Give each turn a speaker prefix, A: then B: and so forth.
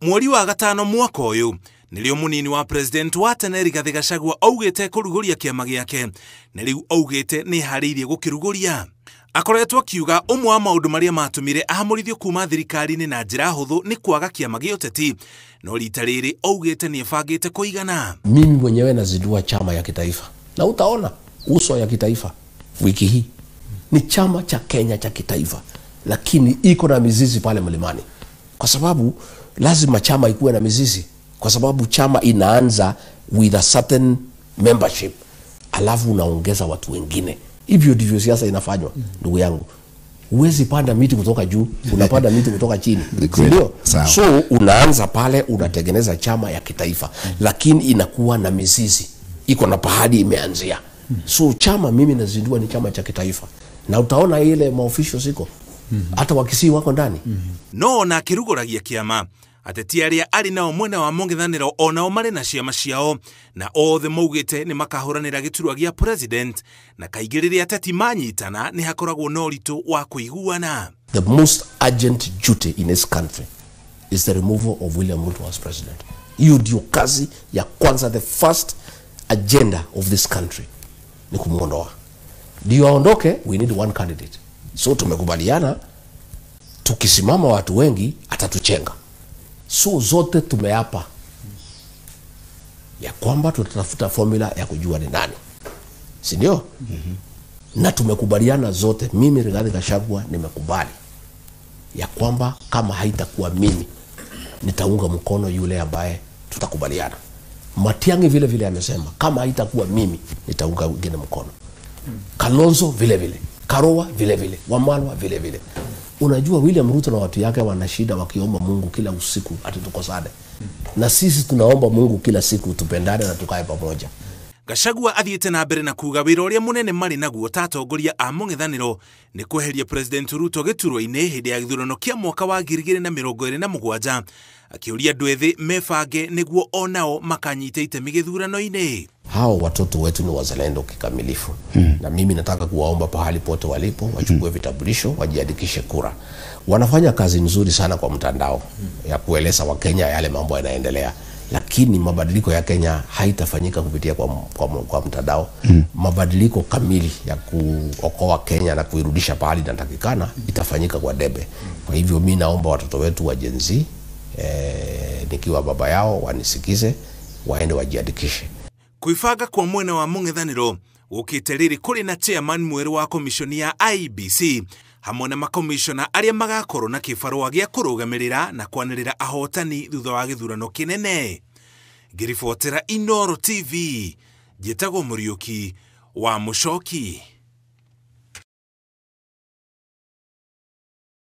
A: Mweri wa gatano mwaka ũyũ nĩrĩo mũnini wa president wa tene Rigathĩ Gachagua augĩte kũrugũria kĩama gĩake, na rĩu augĩte nĩ harĩirie gũkĩrugũria. Akoretwo akiuga ũmwe wa maũndũ marĩa matũmire ahamũrithio kuma thirikari-inĩ na njĩra hũthũ nĩ kwaga kĩama gĩa ũteti, no rita rĩrĩ augĩte nĩ ebangĩte kũigana.
B: Mimi mwenyewe nazindua chama ya kitaifa na utaona uso ya kitaifa wiki hii. Ni chama cha Kenya cha kitaifa, lakini iko na mizizi pale mlimani, kwa sababu lazima chama ikuwe na mizizi, kwa sababu chama inaanza with a certain membership, alafu unaongeza watu wengine. Hivyo ndivyo siasa inafanywa, ndugu yangu. Huwezi panda miti kutoka juu, unapanda miti kutoka chini, ndio? So unaanza pale, unatengeneza chama ya kitaifa, lakini inakuwa na mizizi, iko na pahali imeanzia. So chama mimi nazindua ni chama cha kitaifa, na utaona ile maofficials ziko hata Wakisii wako ndani.
A: No na akĩrugũragia kĩama, ateti arĩa arĩ nao mwena wa mũng'ethanĩro onao marĩ na ciama ciao, na othe maugĩte nĩ makahũranĩra gĩturwa gĩa president, na kaingĩ rĩrĩa ateti manyitana nĩ hakoragwo na ũritũ wa kũiguana.
B: The most urgent duty in this country is the removal of William Ruto as president. Hiyo ndio kazi ya kwanza, the first agenda of this country ni kumuondoa. Ndio aondoke, we need one candidate. So tumekubaliana tukisimama watu wengi atatuchenga. So zote tumeapa ya kwamba tutatafuta formula ya kujua ni nani, si ndio? Na tumekubaliana zote, mimi Rigathi Gachagua nimekubali ya kwamba kama haitakuwa mimi nitaunga mkono yule ambaye tutakubaliana. Matiang'i vile vile amesema kama haitakuwa mimi nitaunga wengine mkono. Kalonzo vile vile, Karua vile vile, Wamalwa vile vile. Unajua William Ruto na watu yake wana shida wakiomba Mungu kila usiku ati tukosane. Na sisi tunaomba Mungu kila siku tupendane na tukae pamoja.
A: Gachagua athiĩte na mbere na kuga wĩra ũrĩa mũnene marĩ naguo ta atongoria a mũng'ethanĩro nĩ kweheria President Ruto gĩturwa-inĩ hĩndĩ ya gĩthurano kĩa mwaka wa 2027, akĩũria andũ ethĩ mebange nĩguo onao makanyita itemi gĩthurano-inĩ.
B: Hao watoto wetu ni wazalendo kikamilifu. Na mimi nataka kuwaomba pahali pote walipo wachukue vitambulisho, wajiandikishe kura. Wanafanya kazi nzuri sana kwa mtandao ya kueleza Wakenya yale mambo yanaendelea. Lakini mabadiliko ya Kenya haitafanyika kupitia kwa mtandao. Mabadiliko kamili ya kuokoa Kenya na kuirudisha pahali inatakikana itafanyika kwa debe. Kwa hivyo mimi naomba watoto wetu wa Gen Z, nikiwa baba yao, wanisikize, waende wajiandikishe.
A: Kuifaga kwa mwena wa mũng'ethanĩro gũkĩte rĩrĩ kũrĩ na chairman mwerũ wa komishoni ya IEBC hamwe na makomishona arĩa magakorwo na kĩbarũa gĩa kũrũgamĩrĩra na kwanĩrĩra ahotani thutha wa gĩthurano kĩnene. Ngĩribotera Inooro TV, njĩtagwo Mũriũki wa Mũcoki.